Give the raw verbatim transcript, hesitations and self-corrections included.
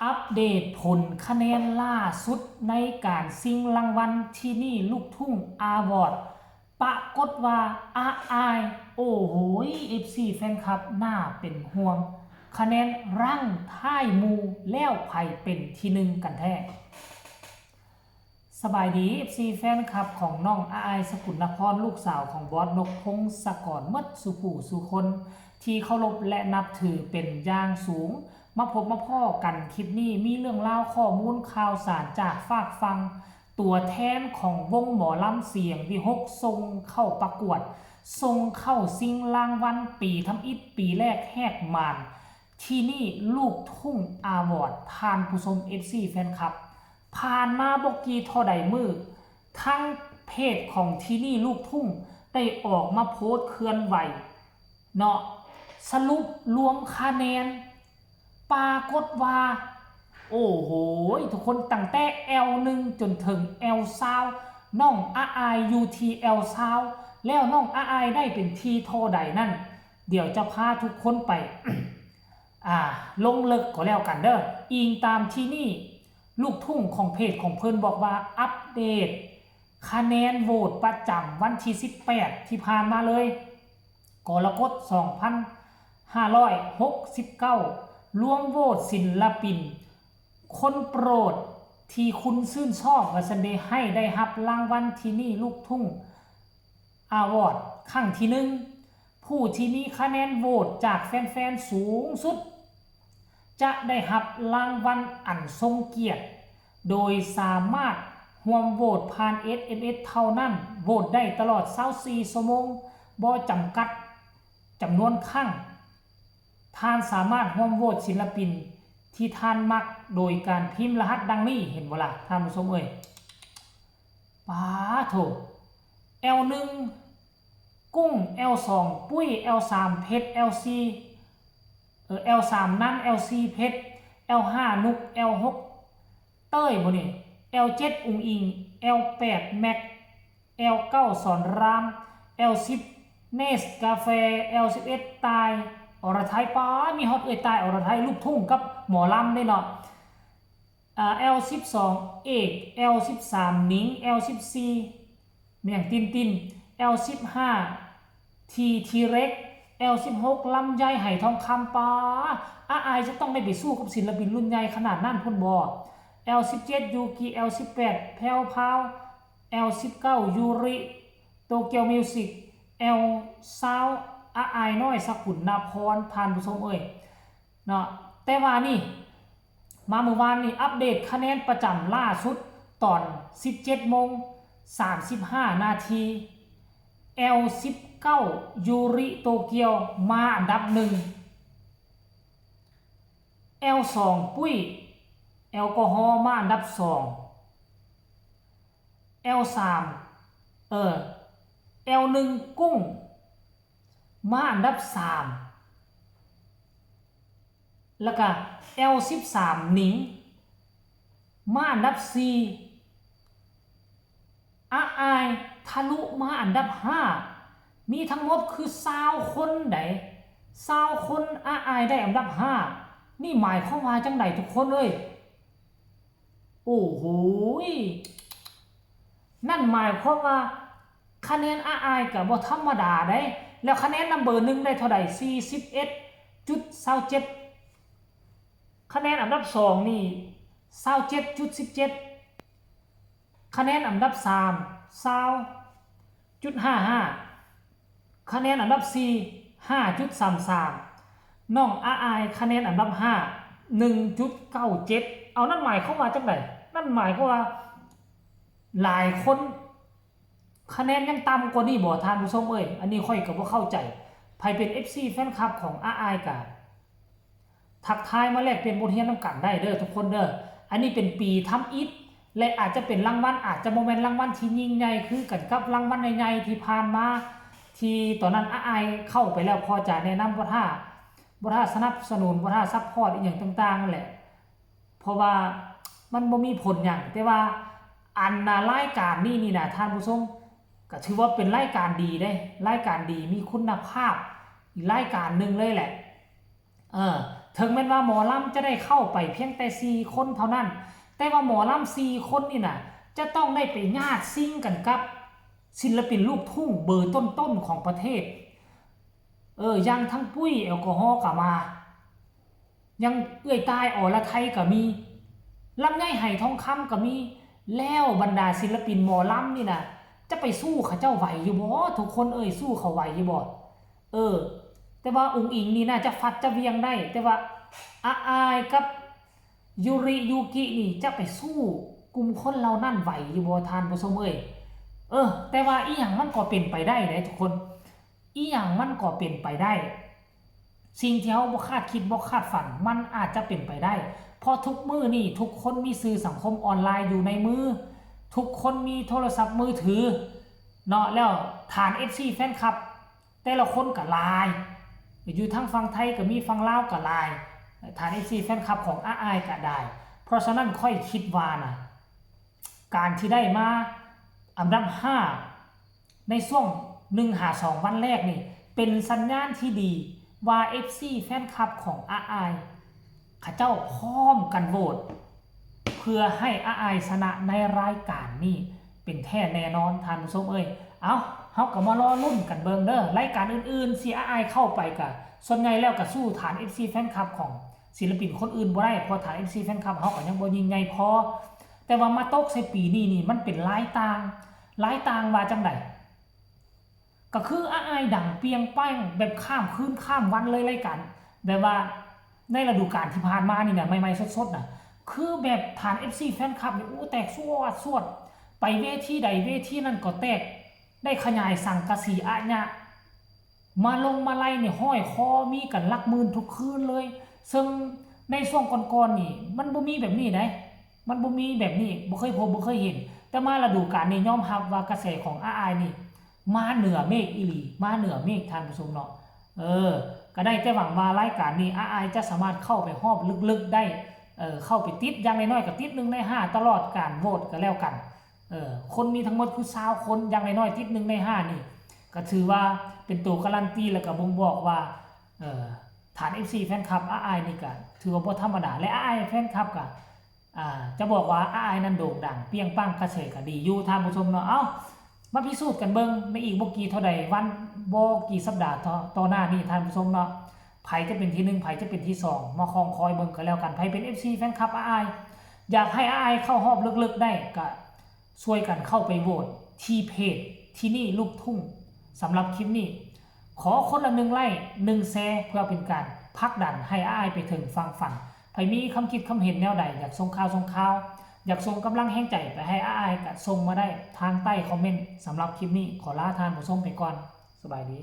อัปเดตผลคะแนนล่าสุดในการชิงรางวัลทีนี่ลูกทุ่งอาวอร์ด ปรากฏว่า อาอาย โอ้โหย เอฟซี แฟนคลับน่าเป็นห่วง คะแนนรั้งท้ายหมู่ แล้วไผเป็นที่หนึ่งกันแท้ สบายดี เอฟซี แฟนคลับของน้องอาอาย สกุลนคร ลูกสาวของบอสนกพงศกร หมดสู่ผู้สู่คน ที่เคารพและนับถือเป็นอย่างสูง มาพบมาพ้อกันคลิปนี้ มีเรื่องราวข้อมูลข่าวสารจากฝากฝั่ง ตัวแทนของวงหมอลำเสียงวิหกส่งเข้าประกวด ส่งเข้าชิงรางวัลปีทำอิฐปีแรกแหกมาน ทีนี่ลูกทุ่งอาวอร์ด ท่านผู้ชม เอฟซี แฟนคลับ ผ่านมาบ่กี่เท่าใดมื้อ ทั้งเพจของทีนี่ลูกทุ่งได้ออกมาโพสต์เคลื่อนไหว เนาะ สรุปรวมคะแนน ปรากฏว่า โอ้โห ทุกคนตั้งแต่ แอลหนึ่ง จนถึง แอลซาว น้องอาอายอยู่ที่ แอลซาว แล้วน้องอาอายได้เป็นที่เท่าใดนั่น เดี๋ยวจะพาทุกคนไป อ่า ลงลึกก็แล้วกันเด้อ อิงตามทีนี่ลูกทุ่งของเพจของเพิ่นบอกว่าอัปเดต คะแนนโหวตประจำวันที่ สิบแปด ที่ผ่านมาเลย กรกฎ สองพันห้าร้อยหกสิบเก้า รวมโหวตศิลปิน คนโปรดที่คุณชื่นชอบว่าซั่นเดะ ให้ได้รับรางวัลทีนี่ลูกทุ่งอาวอร์ด ครั้งที่หนึ่ง ผู้ที่มีคะแนนโหวตจากแฟนๆ สูงสุด จะได้รับรางวัลอันทรงเกียรติ โดยสามารถร่วมโหวตผ่าน เอสเอ็มเอส เท่านั้น โหวตได้ตลอด ซาวสี่ ชั่วโมง บ่จำกัดจำนวนครั้ง ท่านสามารถร่วมโหวตศิลปินที่ท่านมักโดยการพิมพ์รหัสดังนี้ เห็นบ่ล่ะ ท่านผู้ชมเอ้ย ป๊าโถ แอลหนึ่ง กุ้ง แอลสอง ปุ้ย แอลสาม เพชร แอลสี่ เออ แอลสาม นัน แอลสี่ เพชร แอลห้า นุก แอลหก เต้ยบ่นี่ แอลเจ็ด อุ๋งอิ๋ง แอลแปด แม็ก แอลเก้า สอนราม แอลสิบ เนสกาแฟ แอลสิบเอ็ด ตาย อรไทย ป๊า มีฮอดเอื้อยตาย อรไทย ลูกทุ่งกับหมอลำเด้เนาะ อ่า แอลสิบสอง เอก แอลสิบสาม หนิง แอลสิบสี่ เมี่ยงตินติน แอลสิบห้า ที ทีเร็ก แอลสิบหก ลำไย ไหทองคำ ป๊า อาอายจะต้องได้ไปสู้กับศิลปินรุ่นใหญ่ขนาดนั้นพุ้นบ่ แอลสิบเจ็ด ยูกิ แอลสิบแปด แพรวพราว แอลสิบเก้า ยูริ โตเกียวมิวสิก แอลซาว อาอายน้อย สกุลนคร ท่านผู้ชมเอ้ย เนาะ แต่ว่านี่ มาเมื่อวานนี่ อัปเดตคะแนนประจำล่าสุดตอน สิบเจ็ดโมง สามสิบห้านาที แอลสิบเก้า ยูริ โตเกียว มาอันดับหนึ่ง แอลสอง ปุ้ย แอลกอฮอล์ มาอันดับสอง แอลสาม เออ แอลหนึ่ง กุ้ง มาอันดับสาม แล้วก็ แอลสิบสาม หนิง มาอันดับสี่ อาอาย ทะลุมาอันดับห้า มีทั้งหมดคือซาวคนใด๋ ซาวคน อาอายได้อันดับห้า นี่หมายความว่าจั่งใด๋ทุกคนเอ้ย โอ้โหย นั่นหมายความว่า คะแนนอาอายก็บ่ธรรมดาเด้ แล้วคะแนนนำเบอร์หนึ่งได้เท่าใด๋ สี่สิบเอ็ดจุดซาวเจ็ด คะแนนอันดับสองนี่ ซาวเจ็ดจุดสิบเจ็ด คะแนนอันดับสาม ซาวจุดห้าห้า คะแนนอันดับสี่ ห้าจุดสามสาม น้องอาอาย คะแนนอันดับห้า หนึ่งจุดเก้าเจ็ด เอา นั่นหมายความว่าจั่งใด๋ นั่นหมายความว่า หลายคน คะแนนยังต่ำกว่านี้บ่ ท่านผู้ชมเอ้ย อันนี้ข้อยก็บ่เข้าใจ ไผเป็น เอฟซี แฟนคลับของอาอายก็ ทักทายมาแลกเปลี่ยนบทเรียนนำกันได้เด้อทุกคนเด้อ อันนี้เป็นปีทำอิฐ และอาจจะเป็นรางวัล อาจจะบ่แม่นรางวัลที่ยิ่งใหญ่คือกันกับรางวัลใหญ่ๆที่ผ่านมา ที่ตอนนั้นอาอายเข้าไปแล้ว พอจะแนะนำบ่ท่า บ่ท่าสนับสนุน บ่ท่าซัพพอร์ตอีหยังต่างๆนั่นแหละ เพราะว่ามันบ่มีผลหยัง แต่ว่าอันน่ะรายการนี้นี่นะท่านผู้ชม ก็ถือว่าเป็นรายการดีเด้ รายการดี มีคุณภาพ อีกรายการหนึ่งเลยแหละ เออ ถึงแม้นว่าหมอลำจะได้เข้าไปเพียงแต่สี่คนเท่านั้น แต่ว่าหมอลำสี่คนนี่น่ะ จะต้องได้ไปญาติซิ่งกันกับศิลปินลูกทุ่งเบอร์ต้นๆของประเทศ เออ อย่างทั้งปุ้ยแอลกอฮอล์ก็มา ยังเอื้อยตายอรไทยก็มี ลำไยไหทองคำก็มี แล้วบรรดาศิลปินหมอลำนี่น่ะ จะไปสู้เขาเจ้าไหวอยู่บ่ ทุกคนเอ้ย สู้เขาไหวอยู่บ่ เออ แต่ว่าอุ๋งอิ๋งนี่น่าจะฟัดจะเหวี่ยงได้ แต่ว่าอาอายกับยูริยูกินี่จะไปสู้กลุ่มคนเหล่านั้นไหวอยู่บ่ ท่านผู้ชมเอ้ย เออ แต่ว่าอีหยังมันก็เป็นไปได้เด้ทุกคน อีหยังมันก็เป็นไปได้ สิ่งที่เราบ่คาดคิดบ่คาดฝัน มันอาจจะเป็นไปได้ เพราะทุกมื้อนี่ทุกคนมีสื่อสังคมออนไลน์อยู่ในมือ ทุกคนมีโทรศัพท์มือถือเนาะ แล้วฐาน เอฟซี แฟนคลับ แต่ละคนก็หลาย อยู่ทั้งฝั่งไทยก็มี ฝั่งลาวก็หลาย ฐาน เอฟซี แฟนคลับของอาอายก็ได้ เพราะฉะนั้นข้อยคิดว่านะ การที่ได้มาอันดับห้าในช่วงหนึ่งหาสองวันแรกนี่ เป็นสัญญาณที่ดีว่า เอฟซี แฟนคลับของอาอาย เขาเจ้าพร้อมกันโหวต เพื่อให้อาอายชนะในรายการนี้เป็นแท้แน่นอน ท่านผู้ชมเอ้ย เอา เฮาก็มารอลุ้นกันเบิ่งเด้อ รายการอื่นๆที่อาอายเข้าไปก็ส่วนใหญ่แล้วก็สู้ฐาน เอฟซี แฟนคลับของศิลปินคนอื่นบ่ได้ เพราะฐาน เอฟซี แฟนคลับเฮาก็ยังบ่ยิ่งใหญ่พอ แต่ว่ามาตกใส่ปีนี้นี่มันเป็นหลายต่าง หลายต่างว่าจั่งใด ก็คืออาอายดังเปรียงแป้งแบบข้ามคืนข้ามวันเลยรายการ แบบว่าในฤดูกาลที่ผ่านมานี่นะ ใหม่ๆสดๆนะ คือแบบฐาน เอฟซี แฟนคลับนี่ โอ้ แตกสวดสวด ไปเวทีใดเวทีนั้นก็แตก ได้ขยายสังกะสีอะยะ มาลงมาลัยนี่ห้อยคอมีกันหลักหมื่นทุกคืนเลย ซึ่งในช่วงก่อนๆนี่มันบ่มีแบบนี้ได๋ มันบ่มีแบบนี้ บ่เคยพบบ่เคยเห็น แต่มาฤดูกาลนี้ยอมรับว่ากระแสของอาอายนี่ มาเหนือเมฆอีหลี มาเหนือเมฆ ท่านผู้ชมเนาะ เออ ก็ได้แต่หวังว่ารายการนี้อาอายจะสามารถเข้าไปฮอบลึกๆได้ เออ เข้าไปติดอย่างน้อยๆก็ติดหนึ่งในห้าตลอดการโหวตก็แล้วกัน เออ คนมีทั้งหมดคือซาวคน อย่างน้อยๆติดหนึ่งในห้านี่ ก็ถือว่าเป็นตัวการันตีแล้วก็บ่งบอกว่า เออ ฐาน เอฟซี แฟนคลับอาอายนี่ก็ถือว่าบ่ธรรมดา และอาอายแฟนคลับก็ อ่า จะบอกว่าอาอายนั้นโด่งดังเปรียงปังกระแสก็ดีอยู่ ท่านผู้ชมเนาะ เอ้า มาพิสูจน์กันเบิ่งในอีกบ่กี่เท่าใดวัน บ่กี่สัปดาห์ต่อ ต่อหน้านี้ ท่านผู้ชมเนาะ ไผจะเป็นที่หนึ่ง ไผจะเป็นที่สอง มาคอยคอยเบิ่งกันแล้วกัน ไผเป็น เอฟซี แฟนคลับอาอาย อยากให้อาอายเข้าฮอบลึกๆได้ก็ช่วยกันเข้าไปโหวตที่เพจที่นี่ลูกทุ่ง สำหรับคลิปนี้ ขอคนละหนึ่งไลค์ หนึ่งแชร์ เพื่อเป็นการผลักดันให้อาอายไปถึงฝั่งฝัน ไผมีความคิดความเห็นแนวใด อยากส่งข่าวส่งข่าว อยากส่งกำลังแฮงใจไปให้อาอายก็ส่งมาได้ทางใต้คอมเมนต์ สำหรับคลิปนี้ขอลาท่านผู้ชมไปก่อน สบายดี